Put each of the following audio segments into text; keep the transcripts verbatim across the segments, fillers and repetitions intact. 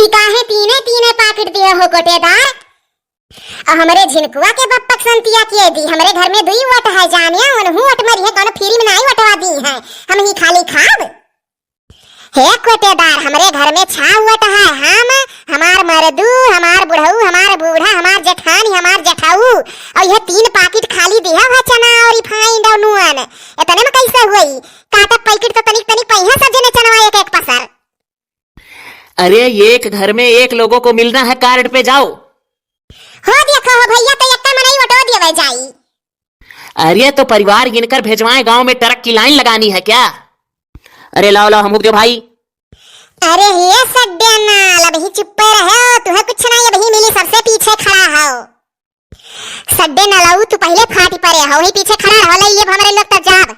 ई काहे तीने तीने पाकिट दिहे हो कोटेदार? अ हमरे झिनकुआ के बप्पक संतिया के दी, हमरे घर में दुई वोट है जानिया, उनहू वोट मरिहे, कौनो फ्री में नाई वोटवा दीहे, हमहीं खाली खाब। हे कोटेदार, हमरे घर में छह वोट है, हम, हमार मरदू, हमार बुढ़ऊ, हमार बूढ़ा, हमार जेठानी, हमार जेठाऊ, अउर यह तीन पाकिट खाली दिहे हो चना अउर refined अउर नून, एतने में कैसे होई? काटब पैकिट तो तनिक तनिक पइहे सब जने चनवा एक एक पसर। अरे, एक घर में एक लोगों को मिलना है कार्ड पे, जाओ। हो देखो हो भइया, तो एक्का मनई वोटो देवे जाई। अरे, तो परिवार गिनकर भेजवाएं, गांव में ट्रक की लाइन लगानी है क्या? अरे लाओ, लाओ, हमहू दियो भाई। अरे हे सड्डे नाल, अबही चुप्पे रहो, तुहे कुछ नाई, अबही मिली, सबसे पीछे खड़ा हो। सड्डे नाल, तू पहिले फाटी परे हो, वहीं पीछे खड़ा रहो, ले ये हमरे लोग तब जाब।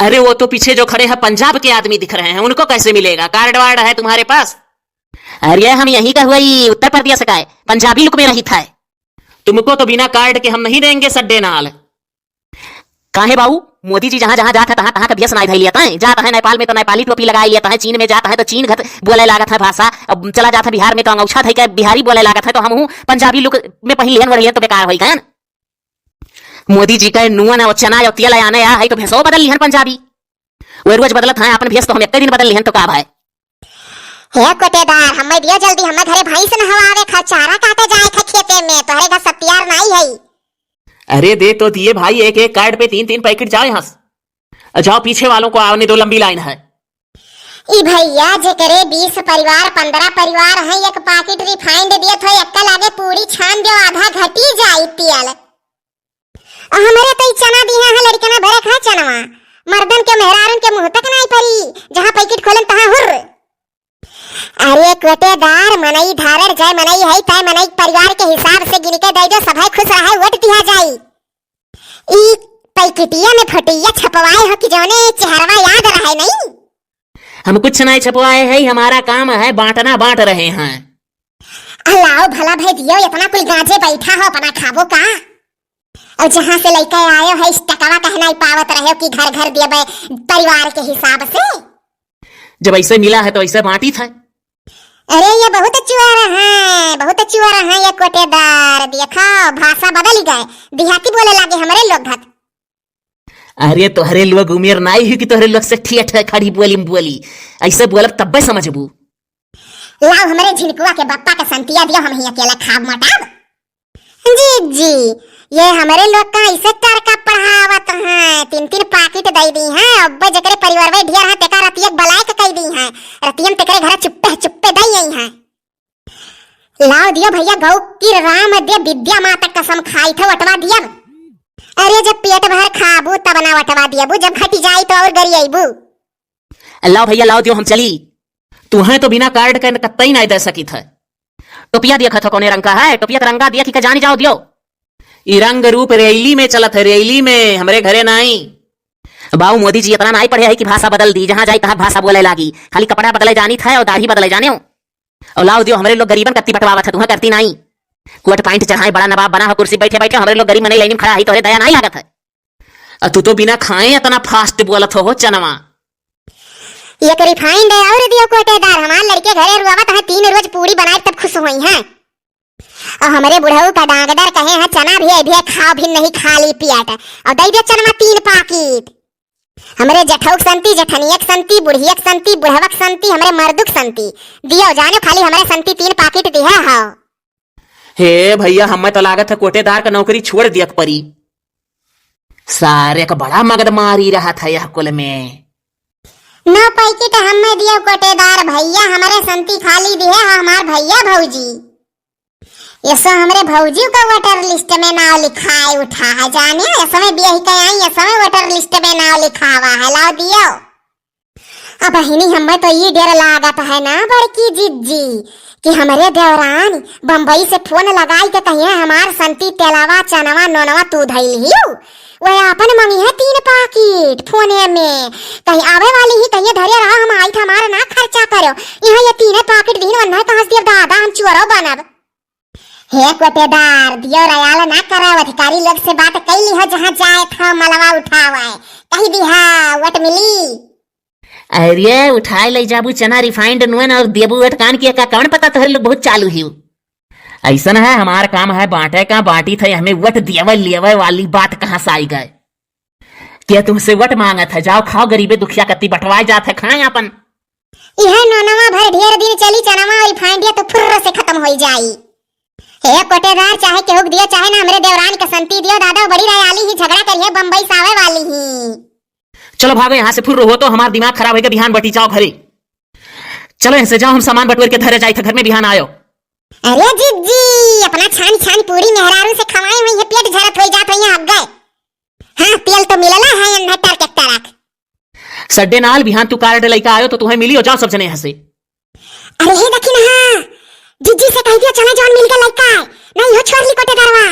अरे, वो तो पीछे जो खड़े हैं, पंजाब के आदमी दिख रहे हैं, उनको कैसे मिलेगा? कार्ड वार्ड है तुम्हारे पास? अरे, हम यहीं का हुआ, ये उत्तर प्रदेश का है, पंजाबी लुक में रहित है। तुमको तो बिना कार्ड के हम नहीं देंगे, सड्डे नाल। काहे बाऊ, मोदी जी जहाँ जहाँ जात है, तहाँ तहाँ का भेष नाई धइ लियत है। जात है नेपाल में तो नेपाली टोपी लगाई लियत है, चीन में जात है तो चीन घत बोले लागत है भाषा। अब चला जात है बिहार में तो अंगौछा धइ के बिहारी बोले लागत है, तो हमहू पंजाबी लुक में पहिन लिहन ओढ़ लिहन तो बेकार होई गन। मोदी जी का नून अउर चना अउर तेल आने आ है तो भेषो बदल लिहन पंजाबी। वे रोज बदलत हैं अपन भेष, तो हम एक दिन बदल लिहन तो का भाई? हे कोटेदार, हमें दियो जल्दी, हमें घरे भैंस नहवावे खा, चारा काटे जाए खा खेते में, तोहरे घर सत्यार नाई है। अरे दे तो दिए भाई, एक एक कार्ड पे तीन तीन पैकेट जाए हंस। जाओ पीछे वालों को आने दो, लंबी लाइन है। ई भइया, जेकरे बीस परिवार, पन्द्रह परिवार है, एक पाकिट refined दियत हो, एक्का लागे पूड़ी छान दियो, आधा घटी जाई तेल। आ हमरे तो ई चना दिहे हैं, लड़कना भरे खा चनवा, मर्दन के मेहरारन के मुंह तक नाई परी, जहाँ पैकिट खोलन तहाँ हुर्र। अरे कोटेदार, मनई धारर जय मनई है, तय मनई परिवार के हिसाब से गिन के दे दो, सभे खुश रहे, वोट दिया जाई। ई पैकिटिया में फोटिया छपवाए हो कि जौने चेहरवा याद रहे नहीं? हम कुछ नहीं छपवाए हैं, हमारा काम है बांटना, बांट रहे हैं। अलाओ भला भाई दियो, इतना कुल गांजे बैठा हो, अपना खाबो का? और जहाँ से लेके आयो है, इस टकवा कहना ही पावत रहे हो कि घर घर दिए बे परिवार के हिसाब से। जब ऐसे मिला है तो ऐसे बांटी था। अरे ये बहुत चुअर है, बहुत चुअर है ये कोटेदार। देखो भाषा बदल गए, देहाती बोले लागे हमरे लोग घत। अरे तोहरे लोग उमेर नाई हुई कि तोहरे लोग से ठिया ठिया खड़ी बोली में बोली। ऐसे बोलब तब्बे समझबू। लाओ हमरे झिनकुआ के बप्पा के संतिया दियो, हम ही अकेला खाब मटाब। जी जी, ये हमरे लोग का ऐसे टरका पढ़ावत हैं, तीन तीन पाकिट दे दी हैं। अब जेकरे परिवार में ढेर है, तेका रतिया के बलाय के कह दी हैं, रतिया में तेकरे घर चुप्पे चुप्पे दे आई हैं। लाओ दियो भइया, गौ की राम दे विद्या माता कसम खाई थे, वटवा दिया। अरे जब पेट भर खाबू तब ना वटवा दियबू, जब घटी जाई तो और गरियाईबू। लाओ भइया, लाओ दियो, हम चली। तुहें तो बिना कार्ड के कत्तई नाई दे सकित है। टोपिया देखत हो कौने रंग का है? टोपिया के रंगा देखि के जानी जाओ दियो। ई रंग रूप रैली में चलत है, रैली में, हमरे घरे नाई। बाऊ मोदी जी इतना नाई पढ़े है कि भाषा बदल दी, जहाँ जाई तहाँ भाषा बोले लागी। खाली कपड़ा बदले जानी था और दाढ़ी बदले जाने हो। और लाओ दियो, हमरे लोग गरीबन कत्ती बटवावत है, तुहें करती नाई। कोट पैंट चढ़ाए, बड़ा नवाब बना हो, कुर्सी बैठे बैठे, हमरे लोग गरीब मनई लाइन में खड़ा है, तोहरे दया नाई लागत है। आ तू तो बिना खाए इतना फास्ट बोलत हो, हो चनवा। एक refined और दियो कोटेदार, हमार लड़के घरे रुआवत है, तीन रोज पूड़ी बनाए तब खुश होई हैं। और हमरे बुढ़ऊ का डांगदर कहे हैं, चना भी अभी खाओ भी नहीं, खाली पियट। और दे दे चनवा तीन पाकिट। हमरे जेठौक संती, जेठनियक संती, बुढ़ियक संती, बुढ़वक संती, हमरे मर्दुक संती। दियो जानो खाली हमरे संती तीन पाकिट दिहे हो। हे भइया, हमें तो लागत है कोटेदार का नौकरी छोड़ दियक परी। सारे का बड़ा मगदमारी रहत है यह कुल में। नौ पैकेट हमें दियो कोटेदार भइया, हमरे संती खाली दिहे है हमार भइया भौजी। यसो हमरे भौजी का वोटर लिस्ट में नाव लिखाए उठा है, जाने, यसो में बियाही के आई, यसो में वोटर लिस्ट में नाव लिखावा है, लाओ दियो। अब बहिनी, हमें तो ई डर लागत है ना बड़की जिज्जी कि हमरे देवरान बम्बई से फोन लगाई के कहिए, "हमार संती तेलवा, चनवा, नोनवा तू धइल हियो।" वह आपन मंगी है तीन पाकिट फोने में, कहीं आवे वाली ही, कहिए, "धरे रहो, हम आई थे, हमार ना खर्चा करो, यहाँ ये तीने पाकिट दिन वन्ना कहाँ से दियो दादा, हम चोरो बनब।" हे कोटेदार, दियो रयाल ना करो, अधिकारी लोग से बात कैली हो, जहाँ जाए था मलवा उठावा है, कही दिहा वोट मिली। अरे उठाए ले जाबू चना refined नून और देबू वोट कान किया का, कौन पता तोहरे लोग बहुत चालू ही। ऐसन है हमार काम है बांटे का, बांटी थे हमें वोट देवे लेवे वाली बात कहाँ से आई गए? क्या तुमसे वोट मांगत है? जाओ खाओ गरीबे दुखिया कत्ती बंटवाए जात है, खाए अपन। यह नोनवा भर ढेर दिन चली चनवा और refined तो फुर्र से खत्म हो जाई। हे कोटेदार, चाहे केहू के दियो, चाहे ना हमरे देवरान के संती दियो, दादा बड़ी रयाली ही झगड़ा करिए, बम्बई से आवे वाली ही। चलो भागो यहाँ से, फुर्र हो तो हमार दिमाग खराब होइगा, बिहान बटी जाओ घरे। चलो यहाँ से जाओ, हम सामान बटोर के धरे जाए थे घर में, बिहान आयो। अरे जिज्जी, अपना छान छान पूरी मेहरारू से खवाए हुई है, पेट झरत होई जात हुई है, अब गए। हाँ, तेल तो मिलला है, अन्ना टरक टरक। सड्डे नाल, बिहान तू कार्ड लइका आयो तो तुहे मिली हो, जाओ सब जने यहाँ से। अरे हे देखी ना, जिज्जी से कह दिया चला जौन मिल के लइका आए, नहीं हो छोड़ ली कोटेदारवा।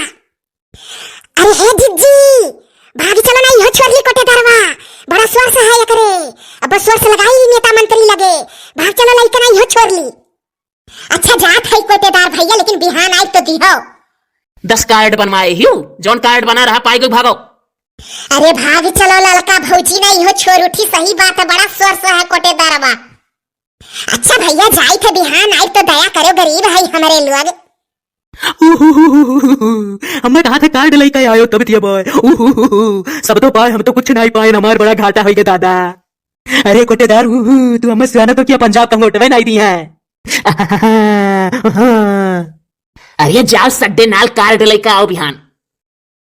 अरे हे जिज्जी, भागी चलो ना, इहो छोड़ ली कोटेदारवा, बड़ा सोर्स है एकरे। अब सोर्स लगाई नेता मंत्री लगे, भाग चलो लइका ना, इहो छोड़ ली। अच्छा जात है कोटेदार भैया, लेकिन बिहान आई तो दिहो। दस कार्ड बनवाए हियो, जौन कार्ड बना रहा पाई गई, भागो। अरे भाग चलो ललका भौजी ना, इहो छोड़ उठी, सही बात है, बड़ा सोर्स है कोटेदारवा। अच्छा भैया जाई थे, बिहान आई तो दया करो, गरीब है हमरे लोग। उहुहुहुहुहु। हमें कहा थे कार्ड लेके आयो तब दिया बॉय। उहुहुहु। सब तो पाए, हम तो कुछ नहीं पाए, हमार बड़ा घाटा होइगा दादा। अरे कोटेदार, उहु, तू हमें सुना तो क्या पंजाब का वोटवे नहीं दी है। अरे जाओ सड्डे नाल कार्ड लेके आओ बिहान।